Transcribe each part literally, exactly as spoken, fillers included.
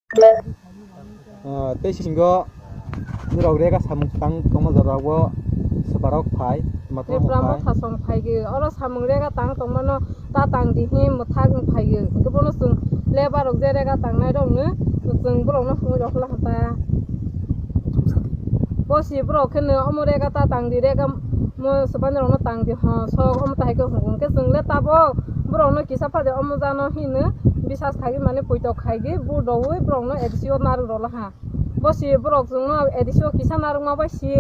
Ah, tei singo nirok rega samung tang tongma jora o swbarok phai, tongma tongma Tipra phai. Motha song phai ge, oro samung rega tang tongmano ta tang di hi mwthak wng phai ge. Hwnkhe bono chwng lebar rok je rega tangnai rok no chwng borok no hwnwi rok la ta. Bo si borok khe no omo rega ta tang di, rega mo swbani rok no tang di ho sok omo ta hai khe hwngo. Hwnkhe chwng le tabok borok no kisa phade omo jano hino bisas khai mane puitok khai di bu doui borok no A D C o narwk rok la ha. Bo si borok chwngno A D C o kisa narwkma bai si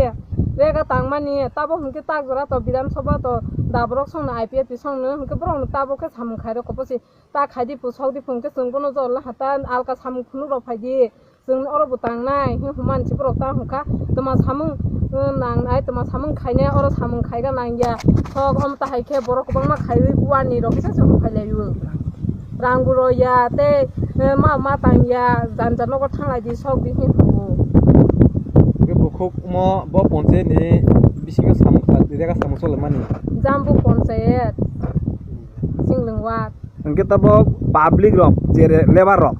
rega tangmani, tabo hwnkhe tak jora to Bidhan Sabha to daborok songno I P F T songno hwnkhe borokno tabo khe samung khairokho bo si ta khaidi phu sokdi phu hwnkhe chwng bono jor la hata alka samung phunuk rok phaidi chwng oro bo tangnai hwnwi hwnmani si borok ta hwnkha toma samung, uh, nangnai toma samung khainai oro samung khaiga nangya sok omo ta hai khe borok kwbangma khaiwi buani rok kisa se hwnphai laio. Rang bo rw ya tei, eh, ma ma tang ya, janja nogo thang lai di sok di hwnwi hwngo. Hwnkhe bukhuk omo bo ponchayat ni bisingo samung kha, rega samung choli mani. Jambu ponchayat, Singlwng ward. Hwnkhe tabok public rok, je re-, lebar rok,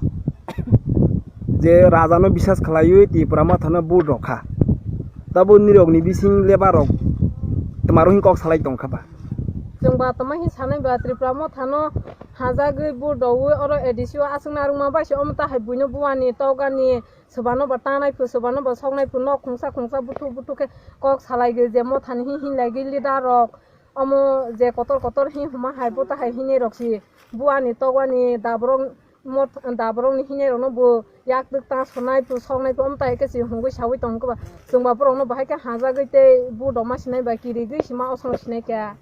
je raja no bisas khlaiwi Tipra Motha no vote rok kha, tabok nirok ni bising lebar rok twmaro hin kok salai tong kha ba? Chwng ba tongma hin sanai ba Tipra Motha no hajagwi bu doui oro A D C o aswk narwkma bai se omo ta hai buino buani tokgani swbano ba tanai phu swbano ba soknai phu nok khungsa khungsa buthu buthu khe kok salai gwi je Motha ni hin hin lai gwi leader rok omo je kotor kotor hin huma hai bo ta hai hinwi rok si buani tokgani daborok Motha daborok ni hinwi rok no bo yak twk ta sonai phu soknai phu omo ta hai khe si hungwi saui tong khe ba chwng ba borok no bahai khe hajagwi tei bu doma sinai ba kirigwi sima osong sinai khe.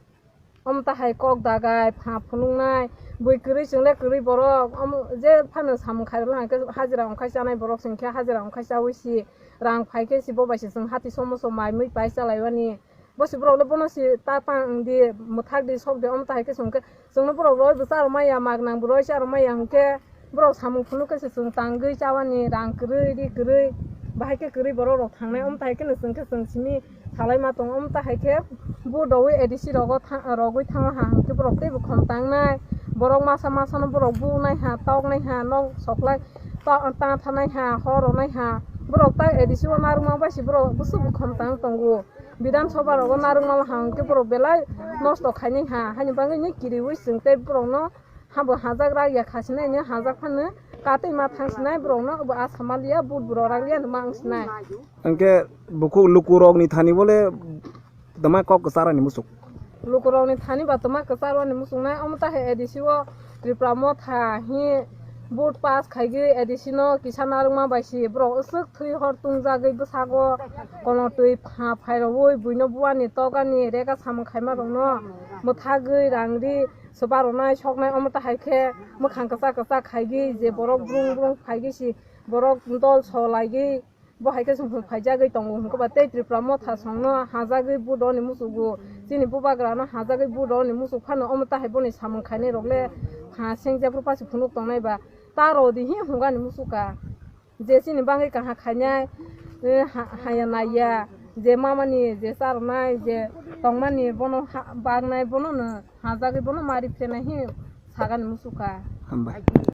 Omo ta hai kok dagai, pha phunuknai, bui kwrwi chwng le kwrwi borok, omo je phano samung khairokna hwnkhe hajira wngkhai chanai borok chwng khe hajira wngkhai chaui si rang phai khe si bo bai se chwng hati somo somo mai mui pai chalaiwani. Bo si borok le bono si ta tang di mwthak di sok di omo ta hai khe chwng khe chwngno borok roi bo charwmaya, mak nang bo roi charwmaya hwnkhe. Borok samung phunuk khe se chwng tangwi chawani rang kwrwi ri kwrwi bahai khe kwrwi borok rok thangnai omo tai khe no chwng khe chwng simi salai ma tongo omo tai hai khe bu doui A D C rogo tha-, rogwi thango ha hwnkhe borok teibo khom tangnai borok masa masa no borok bu nai ha tok nai ha nok soklai ta, ta thanai ha hor ronai ha borok tai A D C o narwkma bai se borok bwswk bo khom tang tongo Bidhan Sabha rogo narwkma ha hwnkhe borok belai nosto khainai ha haini bagwi ni kiriui chwng tei borok no Habo hajak rak ya khasinai ni hajak phano katwi ma thangsinai borok no bo asa maliya but borok rak liya no ma wngsinai. Hwnkhe bukhuk luku rok ni thani bole tama kok kwchar ani musuk. Luku rok ni thani ba tama kwchar ani musuk nai omo ta hai A D C o Tripura Motha hi but pass khaigwi A D C no kisa narwkma bai si borok aswk thwi hor tungjagwi bwsago kono twi pha phairogwi buino buani tokani rega samung khaima rok no mwthagwi rang ri Swba rwnai soknai omo ta hai khe mwkhang kwchak kwchak khaigwi je borok brung brung phaigwi si borok dol so laigwi bo hai khe se hum phaijagwi tongo hwnkhe ba tei Tripura Motha songno hajagwi budoni muchugo chini bubagrano hajagwi budoni muchuk phano omo ta hai boni samung khainai rok le pha seng jephru pasi phunuk tongnai ba ta rodi hi hungani muchuka. Je chini bagwi kaham khainai, eh, ha-, haya naiya, je mamani je charwnai, je tongmani bono ha-, baknai, bono no hajagwi bono mari phenai hi sagani muchukha. Hambai.